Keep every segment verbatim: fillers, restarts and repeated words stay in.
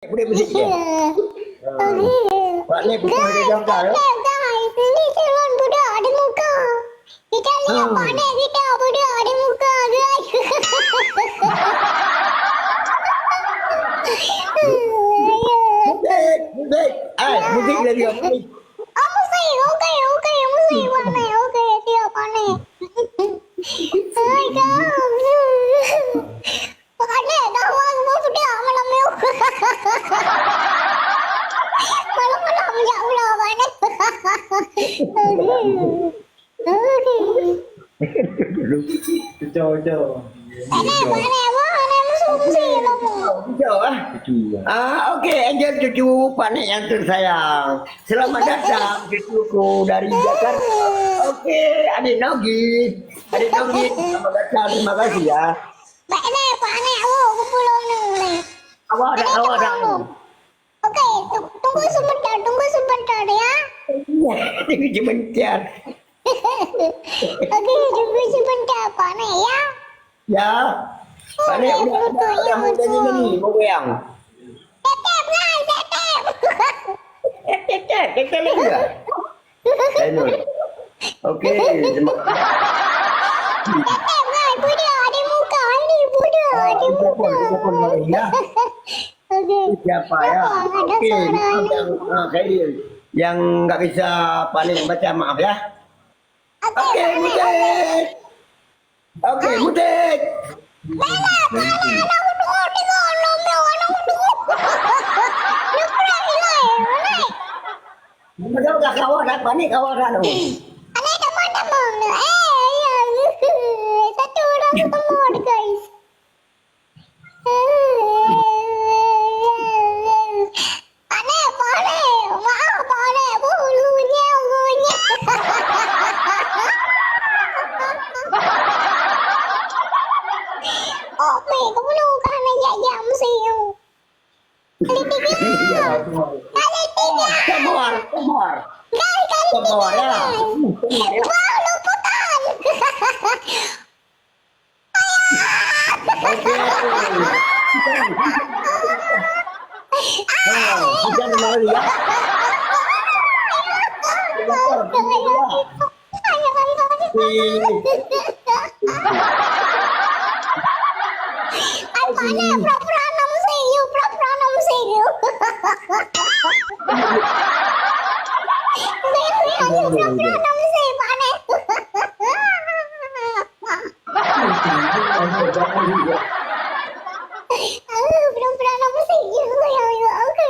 Boleh bersih ya? Pak Nek pernah ada gambar ya? Guys, guys, ini calon budak di muka. Kita lihat Pak Nek kita budak di muka, guys. Muzik, muzik. Ai, muzik lagi apa? Oh, muzik. Okey, okey, muzik Pak Nek. Okey, siap Pak Nek. Hai, guys. Pané dah wang budak malam nyoe. Malam-malam jak ulah pané. Aduh. Aduh. Kacau, kacau. Pané, pané, pané, musuh, musuh, kamu. Kacau, ah. Ah, okey, Angel cucu pané yang tersayang. Selamat datang, cucuku dari Jakarta. Okey, adik Nogi. Adik Nogi, selamat datang. Terima kasih, ya. Baik, ni, Pak Nek, oh, kumpul orang ni. Awak dah, awak dah. Okey, tu-, tunggu sebentar, tunggu sebentar, ya. Iya, tunggu sebentar. Okey, tunggu sebentar, Pak Nek, ya. Ya. Pak Nek, okey, udah, betul, udah, ya, udah, udah, betul. Ni, mau goyang. Tetep, guys, tetep. Tetep, tetep, tetep lagi ya? Zainul. Okey, terima kasih. Tetap, kan? Budak di muka. Ini budak di muka. Ah, kita pun, kita pun lain, ya. Okey. Siapa, ya? Apa? Ada suara ni. Okey, maaf yang, ah, Khairil. Yang nggak bisa paling baca, maaf, ya. Okey, okey, Pak Nek, okey. Mudik. Okey, mudik. Bela, bela, anak kutu, tengok, lom, lom, anak kutu. Dia pula nilai, nilai. Dia dah kawan, dah panik kawan dah tu. Anak teman-teman. Eh, ya. Satu orang ketemu, guys. Pané, pané. Maaf, pané. Bulunya, bulunya. Oke, kamu nunggu karena jam sih. Kali tiga. Kali tiga. Sabar, sabar. Kali, kali tiga. Sabar, ya. Sabar, ya. Wah, lupakan. Oke. Nah, hujan kembali ya. Oke. Ai, Pak Nek, pura-pura na musik you, pura-pura na musik you. Saya, saya, pura-pura na musik, Pak Nek. Pura-pura na musik. Oke, oke, oke.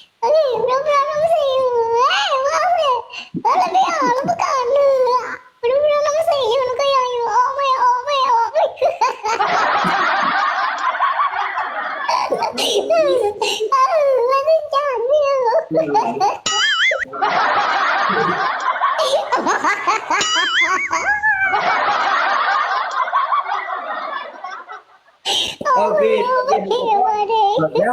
Oke, pura-pura na musik. Eh, maaf ya. Kalau dia, lu bukan. Pura-pura na musik. Oke. Ya.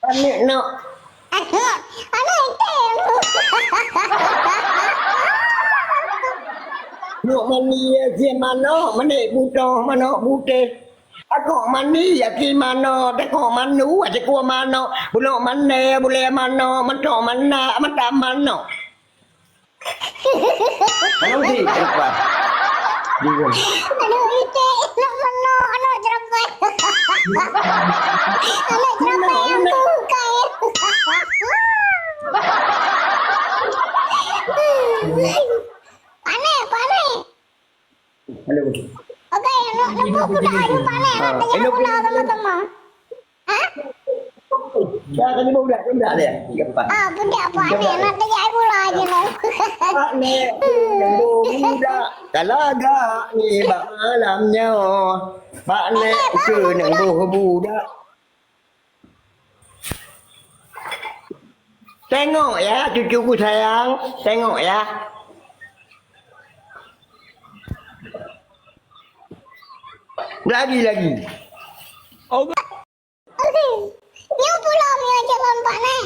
Aneuk nok. Aneuk, aneuk tem. Nok mani ya si manok, manik butong, manok putih. Akok mani ya si manok, takok manu, aja kuah manok, bulok mane, bulek manok, matok manak, mata manok. Mana mesti terlepas? Bingung. Aduh, itik, nak menok, anak jerapah. Anak jerapah yang tu, kai. Panas, panas. Halo. Okey, nak, nak buka ayu panas, nak tanya pula sama-sama. Ha? Dah, tadi baru dah, dah, dah. Tiga, empat. Ah, budak apa ni? Nak tanya pula aja ni. Pak Nek, nunggu budak. Dah lagak ni bak malam nyoe. Pak Nek, ke nunggu budak. Tengok ya, cucuku sayang. Tengok ya. Lagi, lagi. Oh. Okey. Nyoe pula mie aja lampak, Nek.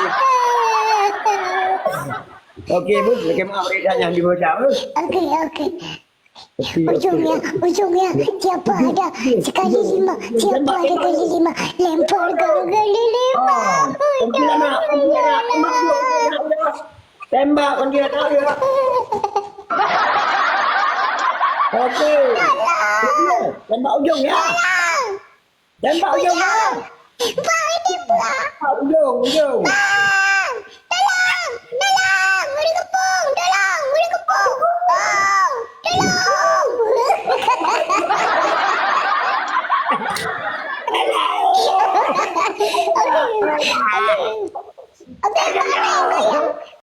Okey, Bu. Okey, maaf, Reza yang dibaca, Bu. Okey, okey. Ujungnya, ujungnya, siapa ada sekali lima, siapa ada kali lima, lempar kau kali lima. Kuntilanak, kuntilanak, tembak, Bu, kuntilanak, ya. Tembak kuntilanak, ya. Okey. Tembak ujung, ya. Tembak ujung, ya. Pak, ini pula. Ujung, ujung.